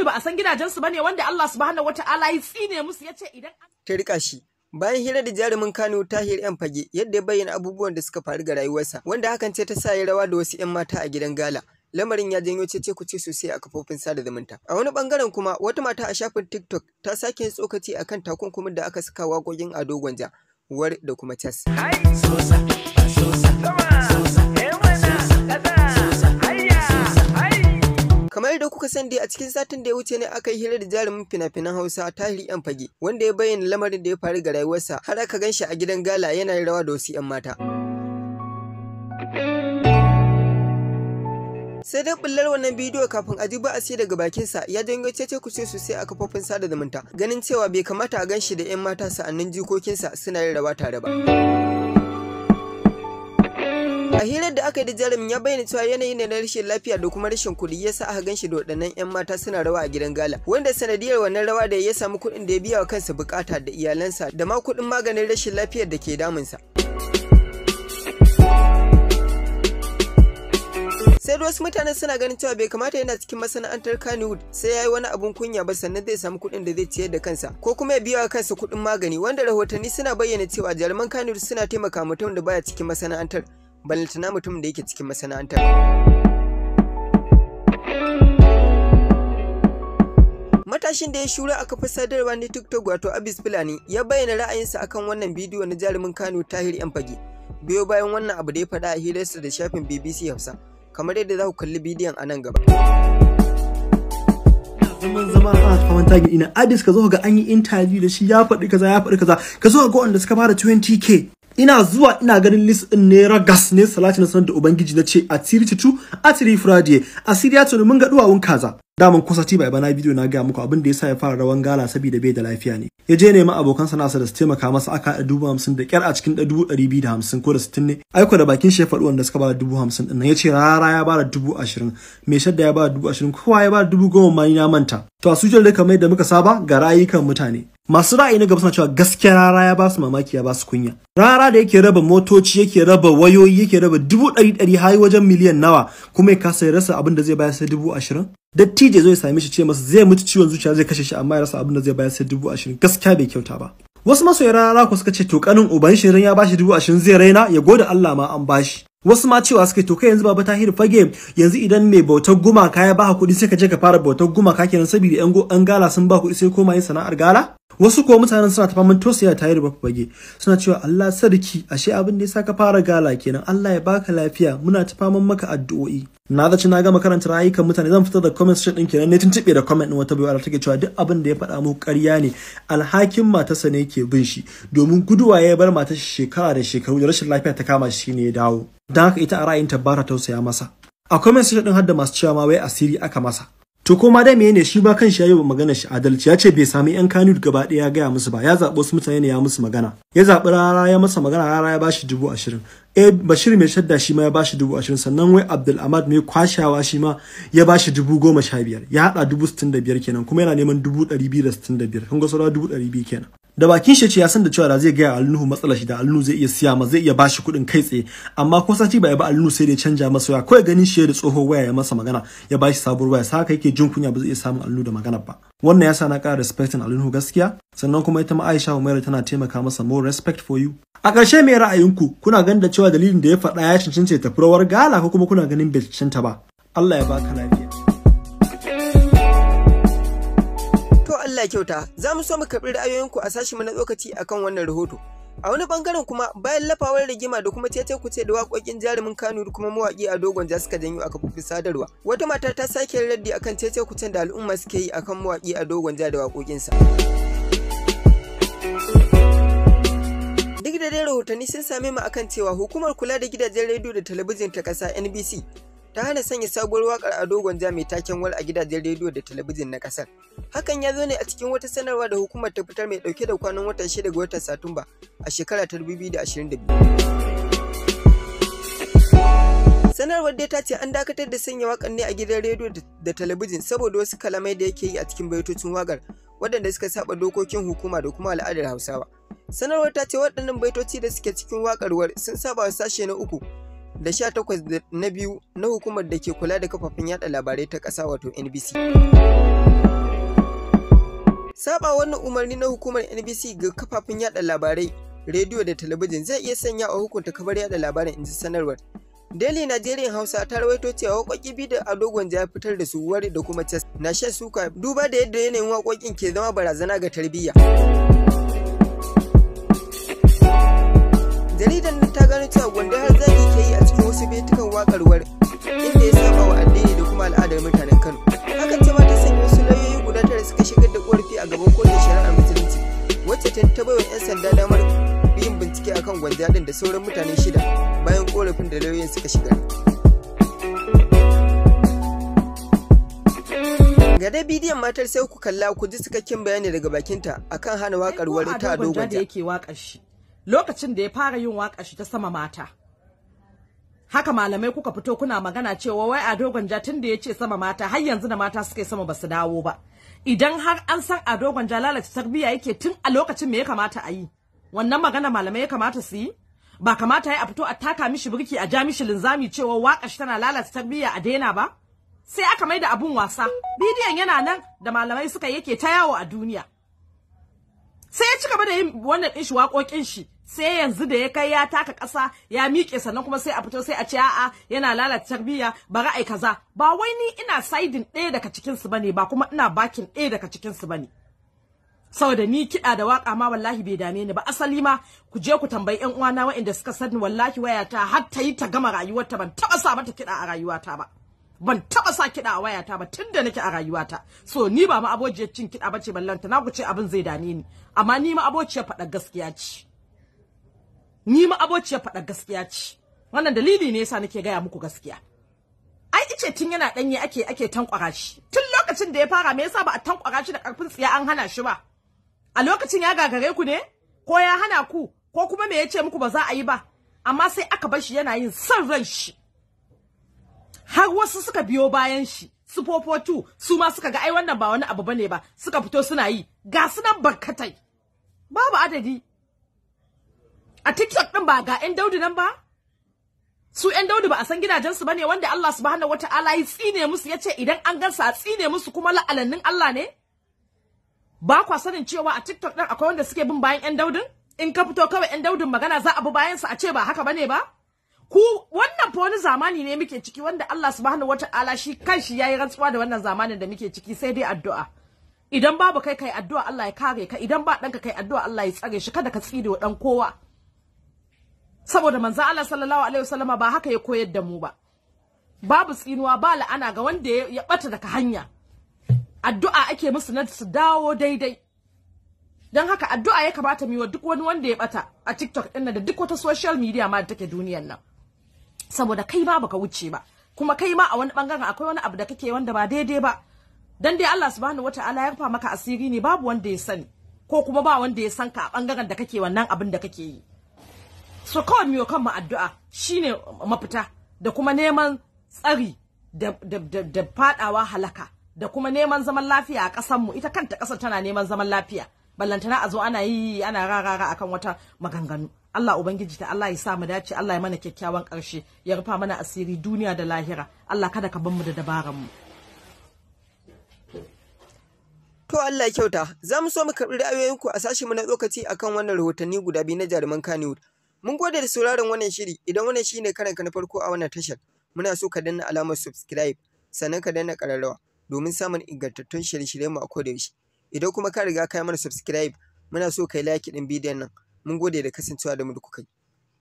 Ba a san gidajensu bane wanda Allah subhanahu wataala ya tsine musu yace idan ta rika shi. Bayan hira da jarumin Kano Tahir M Fage yadda ya bayyana abubuwan da suka faru ga rayuwarsa, wanda hakan ce ta sa ya rawa da wasu 'yan mata a gidan gala. Lamarin ya janyo cece kuce sosai a kafofin sada zumunta. A wani bangaren kuma wata mata a shafin TikTok ta sake yin tsokaci akan takunkumin da aka saka waƙoƙin Ado Gwanja, War da kuma Cas. Kamar yadda kuka sani dai a cikin satin da ya wuce ne aka yi hira da jarumin fina-finan Hausa Tahir M Fage, wanda ya bayyana lamarin da ya faru ga rayuwarsa har aka ganshi a gidan gala yana rawa da wasu 'yan mata. Sai dai bullar wannan bidiyo kafin a ji ba'asi daga bakinsa ya janyo cece kuce sosai a kafofin sada zumunta, ganin cewa bai kamata a ganshi da 'yan mata sa'annin jikokinsa suna yin rawa tare ba. A hirar da aka yi da jarumin ya bayyana cewa yanayi ne na rashin lafiya da kuma rashin kuɗi ya sa aka ganshi da waɗannan 'yan mata suna rawa a gidan gala, wanda sanadiyar wannan rawa da ya samu kuɗin da ya biya wa kansa bukata da iyalansa da ma kuɗin maganin rashin lafiyar da ke damunsa. Sai da wasu mutanen suna ganin cewa bai kamata yana cikin masana'antar Kannywood sai ya yi wani abun kunya ba sannan zai samu kuɗin da zai ciyar da kansa ko kuma ya biya wa kansa kuɗin magani, wanda rahotanni suna bayyana cewa jaruman Kannywood suna taimaka mutum da baya cikin masana'antar, ballantana mutum da yake cikin masana'antar. Matashin da ya shura a kafar sadarwa na TikTok wato Abis Fulani ya bayyana ra'ayinsa akan wannan bidiyo na jarumin Kano Tahir M Fage, biyo bayan wannan abu da ya faɗa a hirarsa da shafin BBC Hausa, kamar yadda za ku kalli bidiyon a nan gaba. Zaman zama ana faman tagin ina Addis, ka zo ga an yi interview da shi ya faɗi kaza ya faɗi kaza, ka zo ga wanda suka fara 20K. Ina zuwa ina ganin list din ne ragas ne salati na sanar da ubangiji na ce a tiri tutu a tiri friday a siriya tuni mun ga duwawun kaza. Daman kusa ti bai bana bidiyo na ga muku abin da yasa ya fara rawan gala saboda bai da lafiya ne. Ya je nemi abokan sana'arsa da su taimaka masa, aka haɗa 50,000 da kyar a cikin 250,000 ko da 60 ne. Aiko da bakin shi ya faɗi wanda suka bada 50,000 din nan, ya ce rara ya bada 20,000, mai shadda ya bada 20,000, kowa ya bada 10,000 ma ni na manta. To a sujar da kamar yadda muka saba ga rayukan mutane. Masu ra'ayi na gaba suna cewa gaskiya rara ya basu mamaki ya basu kunya. Rara da yake raba motoci, yake raba wayoyi, yake raba 100,000 har wajen miliyan nawa, kuma ya kasa ya rasa abin da zai bayar sai 20,000. Dattijo zai same shi ce masa zai mutu ciwon zuciya zai kashe shi, amma ya rasa abin da zai bayar sai 20,000. Gaskiya bai kyauta ba. Wasu masoya rara ko suka ce to kanin uban shi ya bashi 20,000 zai raina, ya gode Allah ma an bashi. Wasu ma cewa suka to kai yanzu Baba Tahir Fage yanzu idan mai bautar gumaka ya baka kuɗi sai ka je ka fara bautar gumaka kenan, saboda yan gala sun ba kuɗi sai koma yin sana'ar gala. Wasu kuwa mutanen suna ta faman tausaya Tahir Fage, suna cewa Allah sarki, ashe abin da ya sa ka fara gala kenan, Allah ya baka lafiya, muna ta faman maka addu'o'i. Na zaci na gama karanta ra'ayikan mutane zan fitar da comment section din kenan ne tuntube da comment din wata baiwa take cewa duk abin da ya faɗa muku ƙarya ne, alhakin matarsa ne yake bin shi, domin guduwa ya bar matar shekara da shekaru da rashin lafiya ta kama shi ne ya dawo. Don haka ita a ra'ayinta ba ta tausaya masa. A comment section din har da masu cewa ma wai asiri aka masa. To koma dai menene, shi ba kanshi yayi magana shi adalci, ya ce bai sami yan Kano gaba ɗaya ya gaya musu ba, ya zaɓi wasu mutane ne ya musu magana. Ya zaɓi rara ya masa magana, rara ya bashi 20,000. Bashir mai shadda shi ma ya bashi 20,000, sannan wai Abdul Ahmad mai kwashawa shi ma ya bashi 15,000, ya haɗa 65,000 kenan, kuma yana neman 265,000, kun ga saura 200,000 kenan. Da bakin shi ce ya san da cewa da zai gaya Alnuhu matsalar shi da Alnuhu zai iya siya ma, zai iya bashi kuɗin kai tsaye, amma ko sati ba ya ba Alnuhu sai da ya canja masa waya, kawai ganin shi da tsohon waya ya masa magana ya bashi sabuwar waya, saka yake jin kunya ba zai iya samun Alnuhu da magana ba. Wannan yasa na ƙara respecting Alnuhu gaskiya, sannan kuma ita ma Aisha Umaira tana taimaka masa, more respect for you. A ƙarshe me ra'ayinku? Kuna ganin da cewa dalilin da ya faɗa ya cancanta ya tafi rawar gala ko kuma kuna ganin bai cancanta ba? Allah ya baka lafiya. To Allah kyauta, za mu so mu karɓi ra'ayoyinku a sashenmu na tsokaci akan wannan rahoto. A wani bangaren kuma bayan lafawar rigima da kuma cece kuce da waƙoƙin jarumin Kano da kuma mawaƙi a Dogon ja suka janyo a kafofin sadarwa. Wata mata ta sake raddi akan cece kucen da al'umma suke yi akan mawaƙi a Dogon ja da waƙoƙinsa. Duk da dai rahotanni sun same mu akan cewa hukumar kula da gidajen rediyo da talabijin ta ƙasa NBC ta hana sanya sabuwar wakar Ado Gwanja mai taken wal a gidajen rediyo da talabijin na kasar. Hakan ya zo ne a cikin wata sanarwa da hukumar ta fitar mai dauke da kwanan watan 6 ga watan Satumba a shekara ta 2022. Sanarwar dai ta ce an dakatar da sanya wakar ne a gidan rediyo da talabijin saboda wasu kalamai da yake yi a cikin baitocin wakar waɗanda suka saba dokokin hukuma da kuma al'adar Hausawa. Sanarwar ta ce waɗannan baitoci da suke cikin waƙar War sun saba wa sashe na 3 da 18 na 2 na hukumar da ke kula da kafafen yada labarai ta ƙasa wato NBC. Saba wannan umarni na hukumar NBC ga kafafen yada labarai, rediyo da talabijin zai iya sanya a hukunta kafar yada labarin, inji sanarwar. Daily Nigerian Hausa ta rawaito cewa waƙoƙi biyu da Ado Gwanja ya fitar da su, War da kuma Cas, na shan suka duba da yadda yanayin waƙoƙin ke zama barazana ga tarbiyya. Jaridar ta gano cewa Gwanja har zagi ke yi a cikin wasu baitukan waƙar War, inda ya saba wa addini da kuma al'adar mutanen Kano. Hakan ce ma ta sanya wasu lauyoyi guda 9 suka shigar da ƙorafi a gaban kotun shari'ar musulunci, wacce ta baiwa 'yan sanda damar yin bincike akan Gwanja din da sauran mutane 6 bayan korafin da lauyoyin suka shigar. Ga dai bidiyon matar, sai ku kalla ku ji cikakken bayani daga bakinta akan hana waƙar War ta Ado Gwanja da Gwanja. Yake waƙar shi lokacin da ya fara yin waƙar shi ta sama mata, haka malamai kuka fito kuna magana cewa wai Ado Gwanja tun da ya ce sama mata, har yanzu da mata suka yi sama basu dawo ba. Idan har an san Ado Gwanja lalata tarbiyya yake tun a lokacin, me ya kamata a yi? Wannan magana malamai ya kamata su yi? Ba kamata ya a fito a taka mishi birki, a ja mishi linzami cewa waƙar shi tana lalata tarbiyya, a daina ba? Sai aka maida abun wasa. Bidiyon yana nan da malamai suka yake ta yawo a duniya. Sai ya ci gaba da yin wannan ɗin shi, waƙoƙin shi, sai yanzu da ya kai ya taka ƙasa ya miƙe, sannan kuma sai a fito sai a ce a'a, yana lalata tarbiyya, ba ra'ayi kaza ba. Wai ni ina siding ɗaya daga cikin su bane ba, kuma ina backing ɗaya daga cikin su bane, saboda ni kiɗa da waƙa ma wallahi bai dame ni ba. Asali ma ku je ku tambayi ƴan uwana waɗanda suka sani, wallahi wayata har ta yi ta gama rayuwarta ban taɓa sa mata kiɗa a rayuwata ba. Ban taɓa sa kiɗa a wayata ba tun da nake a rayuwata. So ni ba ma abociyar cin kiɗa bace, ballanta na ku ce abin zai dame ni. Amma ni ma abociyar faɗar gaskiya ce. Ni ma abociyar faɗar gaskiya ce. Wannan dalili ne yasa nake gaya muku gaskiya. Ai ice tun yana ɗanye ake tankwara shi. Tun lokacin da ya fara, me yasa ba a tankwara shi da ƙarfin tsiya an hana shi ba? A lokacin ya gagare ku ne? Ko ya hana ku? Ko kuma me yace muku ba za a yi ba? Amma sai aka bar shi yana yin son ran shi, har wasu suka biyo bayan shi, su fofotu su ma suka ga ai wannan ba wani abu bane ba, suka fito suna yi. Ga su nan barkatai babu adadi a TikTok din. Ba ga 'yan daudu nan ba? Su 'yan daudu ba a san gidajensu bane, wanda Allah subhanahu wata'ala ya tsine musu, yace idan an gansu a tsine musu, kuma la'alannin Allah ne. Ba kwa sanin cewa a TikTok din akwai wanda suke bin bayan 'yan daudun? In ka fito kawai 'yan daudun magana, za a bi bayan su a ce ba haka bane ba. Ku wannan fa wani zamani ne muke ciki wanda Allah subhanahu wata'ala shi kanshi yayi rantsuwa da wannan zamanin da muke ciki. Sai dai addu'a. Idan babu kai, kai addu'a Allah ya kare ka. Idan ba ɗanka, kai addu'a Allah ya tsare shi. Kada ka tsire wa ɗan kowa, saboda manzo Allah sallallahu alaihi wasallama ba haka ya koyar da mu ba. Babu tsinuwa, ba la'ana ga wanda ya bata daga hanya. Addu'a ake musu na su dawo daidai. Don haka addu'a ya kamata mu yi wa duk wani wanda ya bata a TikTok ɗin da duk wata social media ma da take duniyar nan, saboda kai ma baka wuce ba, kuma kai ma a wani bangaren akwai wani abu da kake wanda ba daidai ba. Dan dai Allah subhanahu wataala ya rufa maka asiri ne, babu wanda ya sani, ko kuma ba wanda ya san ka a bangaren da kake wannan abin da kake yi. So kawai mu kan mu addu'a shine mafita, da kuma neman tsari da fadawa halaka, da kuma neman zaman lafiya a ƙasar mu. Ita kanta ƙasar tana neman zaman lafiya, ballantana a zo ana yi ana rarara akan wata maganganu. Allah ubangiji ta Allah ya sa mu dace, Allah ya mana kyakkyawan ƙarshe, ya rufa mana asiri duniya da lahira. Allah kada ka bar mu da dabaran mu. To Allah ya kyauta, za mu so mu karɓi ra'ayoyinku a sashenmu na tsokaci akan wannan rahotanni guda biyu na jaruman Kannywood. Mun gode da sauraron wannan shiri. Idan wannan shine karanka na farko a wannan tashar, muna so ka danna alamar subscribe, sannan ka danna ƙararrawa domin samun ingantattun shirye-shiryenmu a koda yaushe. Idan kuma ka riga ka yi mana subscribe, muna so ka yi like ɗin bidiyon nan. Mun gode da kasancewa da mu da kuka yi.